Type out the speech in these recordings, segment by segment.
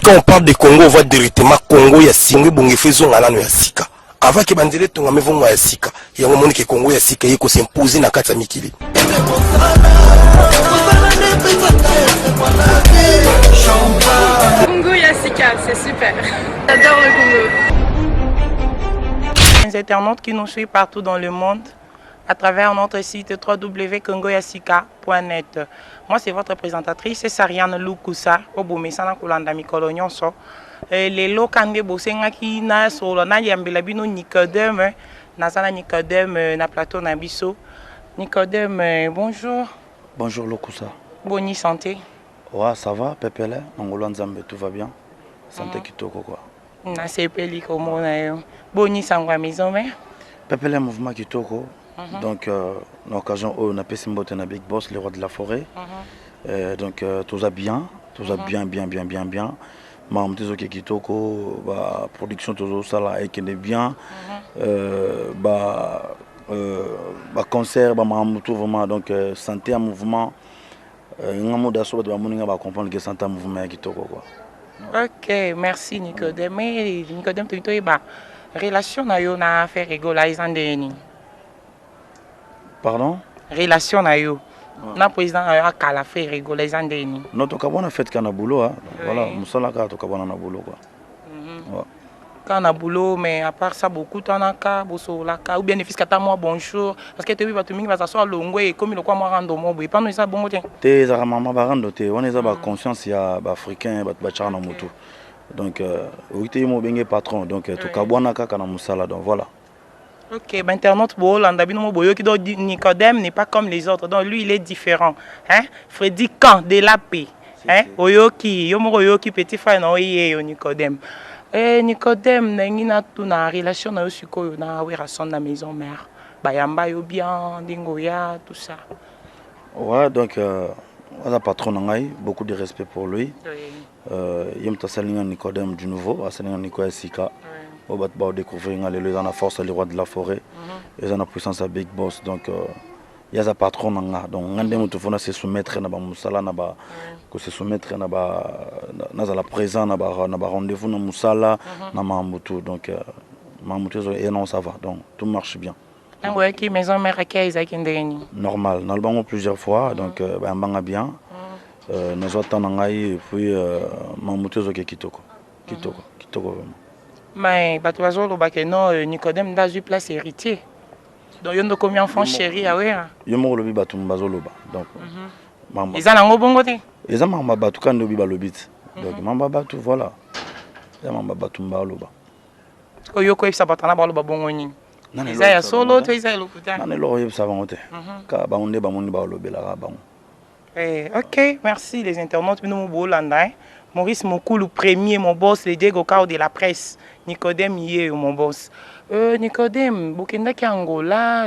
Quand on parle de Congo, on voit directement Congo ya singo ebongo efo ezonga nano ya sika. Avant ke banzela etongama, evonga ya sika. Yango omoni ke Congo ya sika eye kos'impose na kati ya mikili. Congo ya sika, c'est super. J'adore le Congo. Les internautes qui nous suivent partout dans le monde à travers notre site www.congoyasika.net. Moi, c'est votre présentatrice, Sariane Lukusa, obomesana kolanda mikolo nyonso. Lelo kande bosengaki na solo na yambela bino Nicodème, naza na Nicodème na plateau na biso. Nicodème, bonjour. Bonjour Lokusa. Boni santé? Ouais, ça va, Pepele, Ngolo Nzambe, tout va bien. Santé kitoko quoi. Nasepeli komona yo. Boni sango ya maison mère? Pepele, mouvement kitoko. Donc, na occasion oyo napesi mbote na Big Boss, le roi de la forêt. Donc, tout va bien, tout va bien, bien, bien, bien, bien. Makambo te ezoke kitoko, ba production tozosala ekende bien, ba concert, bamakambo tout vraiment. Donc santé ya mouvement, nga moda so bato bamoni nga bacomprendre ke santé ya mouvement ya kitoko quoi. Ok, merci Nicodème. Mais Nicodème, tolingi toyeba relation na yo na Ferre Gola eza ndenge nini? Pardon? Relation na yo na président na yo akala Ferre Gola eza ndenge nini? Non, tokabwana fait kaka na boulot, hein. Voilà, mosala kaka, tokabwana na boulot quoi. Ouais. Kaka na boulot, mais à part ça, bokutanaka, bosololaka ou bien ne fût-ce ata mwa bonjour? Parce que toyebi bato mingi baza so alongwe, ekomi lokwa mwa rando mo boye pano, eza bongo te? Te, ezalaka mama barando te. Wana eza baconscience ya baafricain, bato batiaka na motu. Donc okoki te ye mo obenge patron. Donc tokabwana kaka na mosala, donc voilà. Ok, internaute bolanda bino mo boyoki. Donc Nicodème n'est pas comme les autres. Donc lui, il est différent. Hein? Freddy Camp de la paix. Hein? Oyoki, yo moko oyoki petit frère na oye yo Nicodème. Eh Nicodème, nangi na tuna relation na yo sikoyo na Werrason na maison mère. Bayamba yo bien, ndingo ya tout ça? Ouais, donc aza patron na ngai, beaucoup de respect pour lui. Ye moto asali nga Nicodème du nouveau, asali nga Nico ya sika. Oyo bato baodécouvrir nga lelo eza na force ya le roi de la forêt, eza na puissance ya Big Boss. Donc ye aza patron na nga, donc nga nde moto fona se soumettre na bamosala na ba kose soumettre na ba nazala présent na ba rendez-vous na mosala na makambo tout. Donc makambo tout ezo non, ça va, donc tout marche bien. Ntango oyaki maison mère, ake ezalaki ndenge nini? Normal, naloba yango plusieurs fois. Donc bayambanga bien, nazwa temps na ngai et puis makambo tout ezoke kitoko kitoko kitoko vraiment. Mais bato bazoloba ke non, Nicodème nde azwi place héritier, donc yo nde okomi enfant chéri ya Wera. Yo moko olobi bato bazoloba, donc makambo Eza nango bongo te? Eza makambo ya bato kaka nde obi balobi ti. Donc makambo ya bato, voilà, eza makambo ya bato baloba. Oyo koyebisa bato wana baloba bongo nini? Nani? Eza ya Eloko solo bango to te. eza ya lokuta? Nani eloko oyebisa bango te, kaka bango nde bamoni balobelaka bango. Eh, ok, merci les internautes. Bino bolanda, hein. Maurice Mokulu, premier, mon boss, le Diego Cao de la presse. Nicodème Ye, mon boss. Nicodème, bokendaki Angola,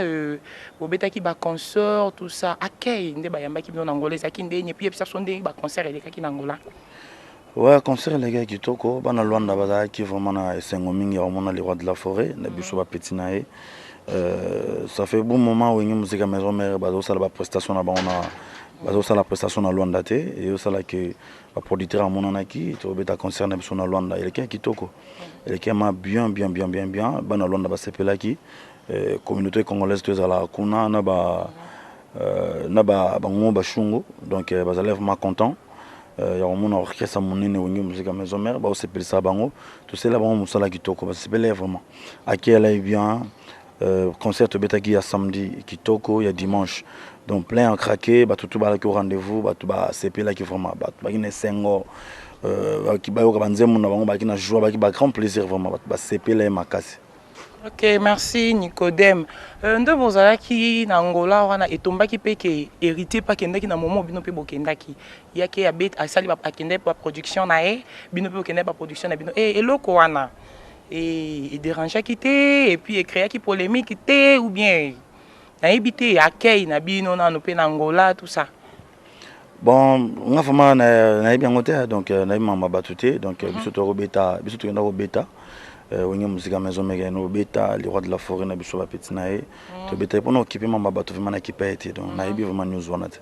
bobetaki ba concert, tout ça. Accueil, nde bayambaki bino na Angola, ezalaki ndenge, puis yebisa so ndenge ba concert elekaki na Angola. Ouais, concert elekaki kitoko. Bana Lwanda bazalaki vraiment na esengo mingi ya komona le roi de la forêt na biso bapeti na ye. Ça fait bon moment Wenge Musica Maison Mère bazosala baprestation na bango na bazosala prestation na Lwanda te. Eyosala ke baproducteur amonanaki tobeta concert na biso na Lwanda, elekaki kitoko, eleki ma bien bien bien bien bien. Bana Lwanda basepelaki, communauté congolaise to ezalaka kuna na ba na bango bashungu. Donc bazali vraiment content ya komona orchestre monene Wenge Musica Maison Mère baosepelisa bango. Tosala bango mosala kitoko, basepeli vraiment, akeyala bien. Concert tobetaki ya samedi kitoko, ya dimanche donc plein à craquer. Bato tu balaki au rendez-vous, bato basepelaki vraiment, bato baki na esengo, bayoka banzembo na bango, baki na joie, baki ba grand plaisir vraiment, bato basepela ye makasi. Ok, merci Nicodème. Nde bozalaki na Angola wana, etombaki mpe ke héritier mpe akendaki na momo, bino mpe bokendaki, yaki abet asali, akendaki baproduction na ye, bino mpe bokendaki baproduction na bino. E eloko wana edérangeaki te et puis ecréaki polémique te ou bien nayebi te, accueil na bino nano mpe na Angola, tout ça? Bon, nga vraiment nayebi yango te. Donc nayebi makambo ya bato te. Donc biso tokobeta, biso tokenda kobeta Wenge Musica Maison Mère, obeta le roi de la forêt na biso bapeti na ye, tobeta mpona okipe makambo ya bato, vraiment nakipa ye te. Donc nayebi vraiment news wana te.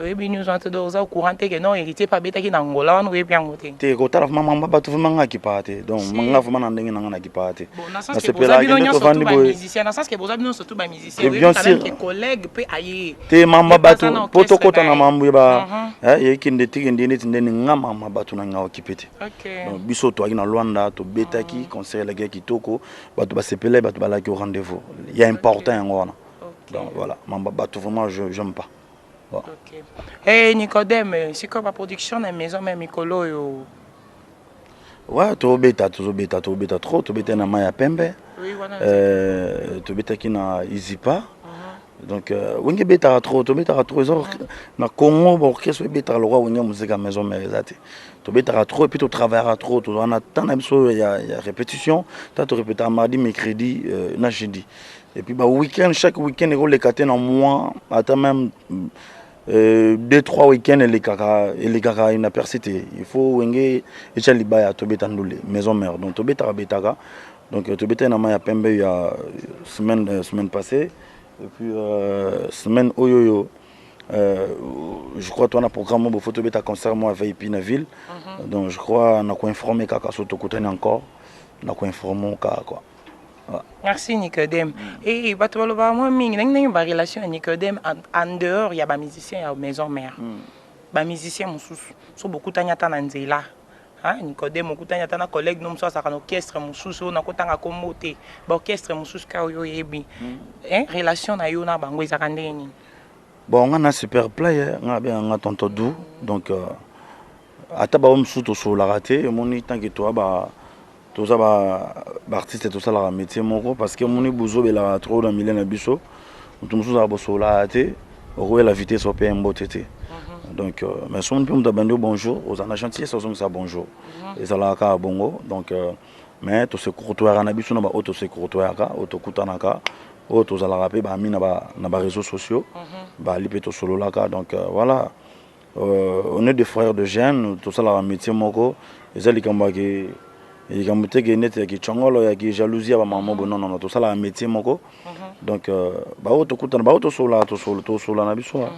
Oyebi news wana te? Donc oza au courant te ke non, Héritier mpe abetaki na Angola wana? Oyebi yango te? Te, kotala vraiment mamba bato, vraiment nga akipaka te. Donc nga vraiment na ndenge na nga nakipaka te. Bon, na sens ke boza bino nyonso tout bamusicien, na sens ke boza bino nyonso tout bamusicien, bien sûr. Ke collègue mpe aye. Te, mamba bato mpo tokɔta na mambo ya yekende tekende neti ndeni nga mama bato na nga okipe te. Donc biso toyaki na Lwanda, tobetaki concert, elaki ya kitoko, bato basepelaki, bato balaki au rendez-vous ya important yango wana. Donc voilà, mamba bato vraiment j'aime pas. Bon. Okay. Hey, Nicodème, sikoyo baproduction na Maison Mère mikolo oyo? Ouais, tobeta, tozobeta, tobeta trop. Tobeta na mai ya pembe, tobetaki na Izipa. Donc Wenge ebetaka trop, tobetaka trop. Eza na Congo, baorchestre ebetaka lokwa Wenge Musica Maison Mère eza te. Tobetaka trop et puis totravaillaka trop. Tozala na temps na biso ya répétition ta, torépétaka mardi, mercredi na jeudi et puis baweekend. Chaque weekend ekoleka te na mois, ata même deux trois week-end elekaka, elekaka inaperçu te. Il faut Wenge etya libaya, tobeta ndule Maison Mère. Donc tobetaka betaka. Donc tobetaki na mai ya pembe ya semaine passée et puis semaine oyo oyo je crois towana programme oyo bofo tobeta concert moko ya VIP na ville. Donc je crois na koinforme kaka so tokutani encore, na koinforme kaka quoi. Merci Nicodème. E bato balobaka mwa mingi ndenge ndenge barelation ya Nicodème en dehors ya bamusicien ya Maison Mère. Bamusicien mosusu so bokutani ata na nzela, Nicodème, okutani ata na collègue no mosusu azalaka na orchestre mosusu oyo nakotanga kombo te, baorchestre mosusu kaka oyo oyebi, relation na yo na bango ezalaka ndenge nini? Bon, nga na super play, nga abenga nga tonton dou. Donc ata bango mosusu tosololaka te, omoni, tant que toa ba toza baartiste, tosalaka métier moko, parce que omoni bozobelaka trop na milieu na biso. Moto mosusu azala bosololaka te, okoyela vitesse ope mbote te. Donc mais soki mpe moto abandi o bonjour, ozala na gentillesse, ozongisa bonjour, ezalaka kaka bongo. Donc mais tose côtoyaka na biso na baoyo tose côtoyaka, oyo tokutanaka, oyo tozalaka mpe baami na baréseaux sociaux, bali mpe tosololaka. Donc voilà, on est des frères de jeunes, tosalaka métier moko. Eza likambo yake likambo te ke neti yaki chongolo, yaki jalousie ya bamama bo. Non, non, tosalaka métier moko. Donc baoyo tokutana, baoyo tosololaka, tosolola na biso, oyo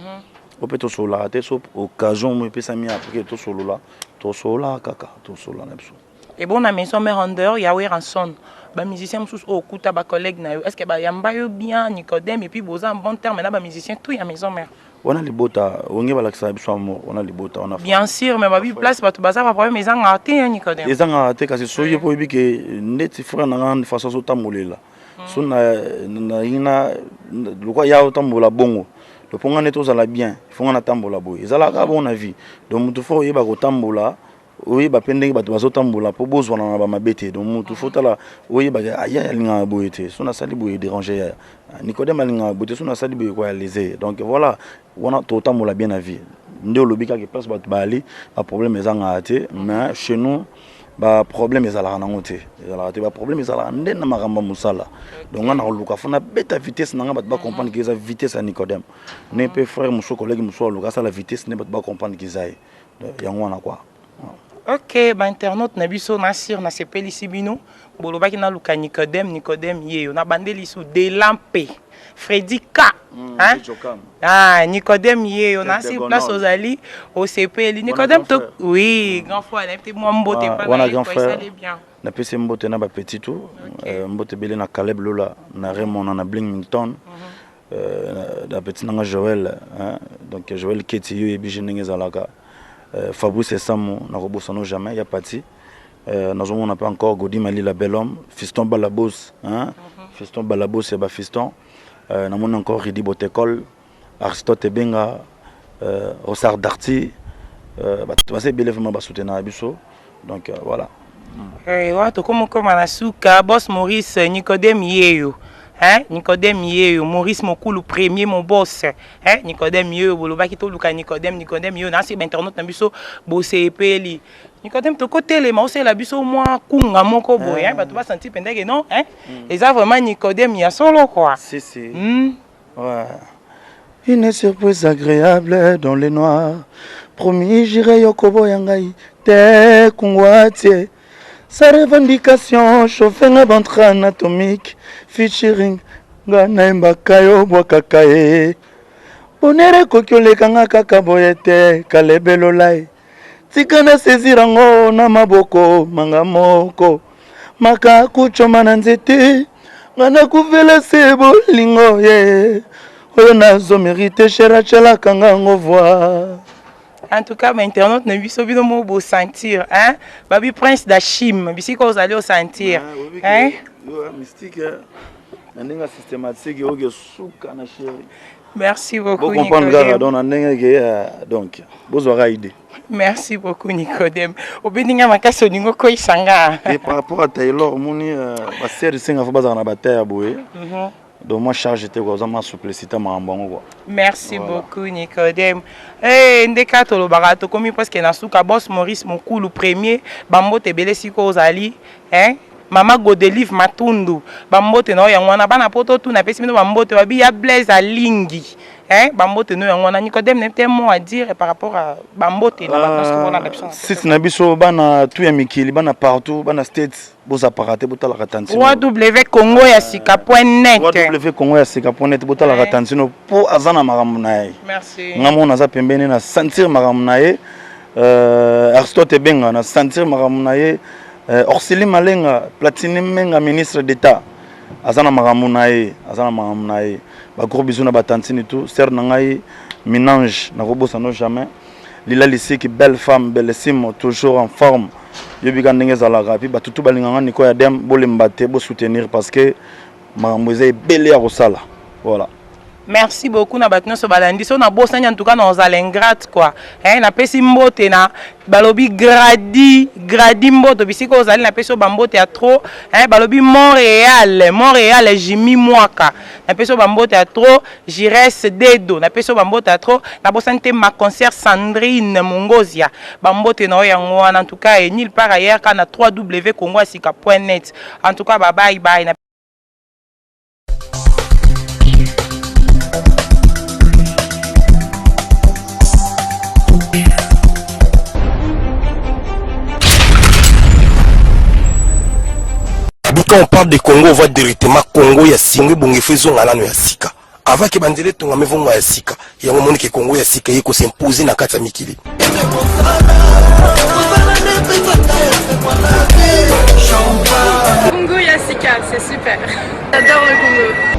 mpe tosololaka te, so occasion mo epesami après tosolola, tosolola kaka, tosolola na biso. Et bon, na Maison Mère, en dehors ya Werrason, bamusicien mosusu oyo okuta, bacollègue na yo, est ce que bayamba yo bien, Nicodème, et puis boza en bon terme na bamusicien tout ya Maison Mère? Wana libota Wenge balakisaka biso amour, wana libota wana. Bien sûr, mais babi place bato baza, baproblème ezangaka te, ya Nicodème. Ezangaka te, kasi soki mpo oyebi ke ndeti frère na nga façon azotambolela, so nalingi na lokwa ya otambola bongo, lopo nga neti ozala bien, faut nga natambola boye. Ezalaka bongo na vie. Donc motu faut oyeba kotambola, oyeba mpe ndenge bato bazotambola mpo bozwana na bamabe te. Donc motu faut tala, oyebaka aya alingaka boye te, so nasali boye déranger yaya Nicodème, alingaka boye te, so nasali boye koya lese. Donc voilà, wana totambola bien na vie. Nde olobi kaka place bato baali, baproblème ezangaka te, mais chez nous baproblème ezalaka nango te, ezalaka te. Baproblème ezalaka nde na makambo ya mosala. Donc nga na koluka faut nabeta vitesse na nga, bato bacomprendre ke eza vitesse ya Nicodème. Ne mpe frère mosusu, collègue mosusu aluka asala vitesse, nde bato bacomprendre ke eza ye yango wana quoi. Ok, bainternaute na biso, na sir nasepelisi bino. Bolobaki naluka Nicodème, Nicodème ye yo nabandeli su Delampe Fredi K. Hein? Ah, Nicodème ye yo na sur place, ozali osepeli Nicodème to oui, grand frère nayebi te, mwa mbote. Wana grand frère, napesi mbote na bapetit tout, mbote ebele na Caleb Lola, na Raymond, na Blingington, na petit nanga Joël, donc Joël Keti, yo yebi je ndenge ezalaka, Fabrice Esamu, nakobosano jamais ya pati. Nazomona mpe encore Godi Malila, bel homme, Fiston Balabos, hein? Fiston Balabos ya bafiston. Namoni encore Ridi Botekol, Aristote Ebenga, Rosard Darty, bato baza ebele vraiment basoutenaka biso. Donc voilà. Wana tokomi okoma na suka. Boss Maurice, Nicodème yeyo, hein? Nicodème yeyo, Maurice Mokulu premier, mon boss, hein? Nicodème yeyo, bolobaki toluka Nicodème, Nicodème yeyo nasi. Bainternaute na biso bosepeli. Nicodème, tokotelema, osala biso mwa kunga moko boye, hein? Bato basanti mpenza ke non, hein? Eza vraiment Nicodème ya solo quoi. Si, si. Ouais. Une surprise agréable dans le noir. Promis, j'irai yokobo ngai te kungwatie. Sa revendication chauffe nga ventre anatomique. Featuring nga nayembaka yo bwakaka ye. Bonheur ekoki oleka nga kaka boye te kalebelolai tika na saisir yango na maboko manga moko maka kucoma na nzete nga nakufela se bolingo ye oyo nazo merite cher atyelaka nga ngo voi. En tout cas, ba internautes na biso bino mo bo sentir, hein? Babi Prince d'Achim, bisika ozali o sentir, hein? Mystique, na ndenge systématique oyo suka na chérie. Merci beaucoup Bo comprendre kaka donc na ndenge ke donc bozwaka idée. Merci beaucoup Nicodème. Obendi nga makasi olingo koyisa nga. Et par rapport à Taylor omoni ba sœur esenga fo bazala na ba taille ya boye. Donc moi charge te quoi, oza ma souplesse ta makambo yango quoi. Merci voilà. beaucoup Nicodème. Eh hey, ndeka tolobaka tokomi presque na suka boss Maurice Mokulu premier bambote ebele siko ozali hein Mama Godelive Matundu bambote na yo yango wana bana poto tu napesi bino bambote babi ya Blaise alingi hein bambote no yango wana Nicodème n'a un mot à dire par rapport à bambote na bato nyonso bolanda biso na site na biso bana tout ya mikili bana partout bana states bozapaka te botalaka tantino www.congoyasika.net www.congoyasika.net botalaka tantino mpo aza na makambo na ye nga moko naza pembeni na sentir makambo na ye Aristote Ebenga na sentir makambo na ye Orsili Malenga Platini Menga ministre d'État aza na makambo na ye aza na makambo na ye ba gros bisous na ba tantine tout sœur na ngai Minange nakobosano jamais Lila Lisiki belle femme bellissime toujours en forme yobika ndenge ezalaka puis bato tout balingaka Nico ya Dem bolemba te bo soutenir parce que makambo eza ebele ya kosala voilà. Merci beaucoup na bato nyonso balandi so nabosani en tout cas na ozala ingrate quoi hein, napesi mbote na balobi gradi gradi mboto bisika ozali napesi yo bambote ya trop hein, balobi Montréal Montréal Jimmy Mwaka napesi yo bambote ya trop Jires Dedo napesi yo bambote ya trop nabosani te ma concert Sandrine Mongozia bambote na yo yango wana en tout cas et nulle part ailleurs ka na www.congoyasika.net en tout cas ba bye bye na Quand on parle de Congo, on voit directement Congo ya singo ebongi fo ezonga nano ya sika. Avant que banzela etongama evonga ya sika. Yango omoni ke Congo ya sika eye ko s'imposer na kati ya mikili. Congo ya sika, c'est super. J'adore le Congo.